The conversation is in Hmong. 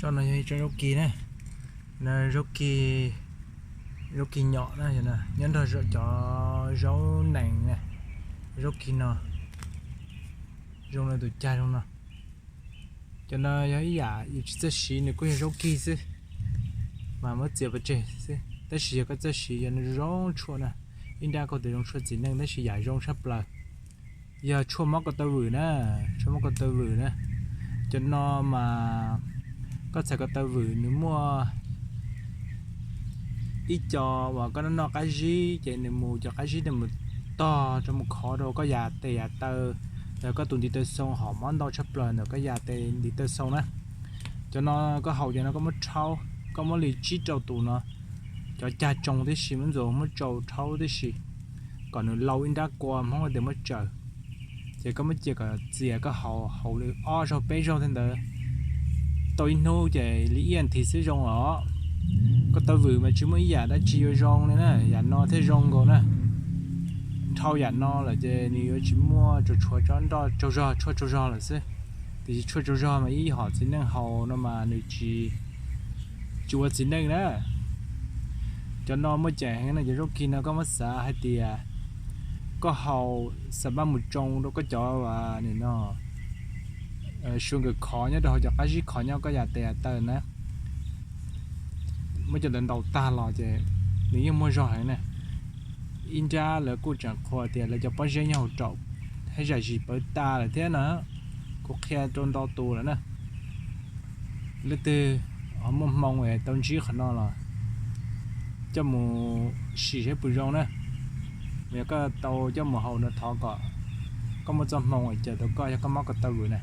Tsob no yog ib tsob zaub kig na, no zaub kig, zaub kig nyom na, nyob nrog cov zaub nees na. Zaub kig no zoo li tus cag zoo no. Cov no yog ib yam yus tsis txawj siv, nws kuj yog zaub kig xwb, mas muab txiav pov tseg xwb. Tab sis yog koj txawj siv yog nws zoo tshuaj na, ib nrab kuj tias zoo tshuaj txiv neej, tab sis yam zoo tshaj plaws yog tshuaj mob ko taw vwm na, tshuaj mob ko taw vwm na. Cov no mas koj txhais ko taw vwm nws muaj ib co uas koj noj noj qab zib ces nws mus, cov qab zib nws mus tog rau, mus khov rau koj yam tes yam taw, los koj tus ntiv taw xoo, hom mob ntau tshaj plaws ntawm koj yam tes ntiv taw xoo na. Cov no koj haus cov no koj muab rhaub, koj muab li tsib rau tus no, cov cag tsoo tib si, muab ntxuav muab tsau rhaub tib si, kom nws lau ib nrab kua Hmoob tias muab tsaws. Ces koj muab cia kom txias, koj haus, haus li ob zaug peb zaug thiab ntawd, tau ib hnub ces li ib as thiv xwb zoo os. Ko taw vwm mas tsis muaj ib yam dab tsi yuav zoo li na, yam no thiaj zoo nkaus na. Dhau yam no lawm ces nws yuav tsis muaj, tsuas tshuav tsob nroj tsaug zog, tshuaj tsaug zog lawm xwb. Tiam sis tshuaj tsaug zog mas ib hom txiv neej haus no mas nws tsis, tsis ua txiv neej na. Cov no muaj ceem heev no, cov zaub kig no koj muab xav hais tias koj haus xa paj mus tsoo rau koj cov, no, sugar khov nyob rau hauv, cov qab zib khov nyob koj yam tes yam taw na, muab cov ntawd ntaus tag los ces nws yeej muaj zog heev na. Ib nrab lawv kuj tseem qhuas tias lawv cov pob zeb nyob hauv raum, haj zam zis pawv tas lawm thiab no. Kuv qhia rau ntau tus lawm na. Leej twg ho muaj hmoo es tau ntsib qhov no los coj mus sim saib puas zoo na. Yog koj tau coj mus haus no thov kom koj muaj txoj hmoo es cawm tau koj yog koj mob ko taw vwm na.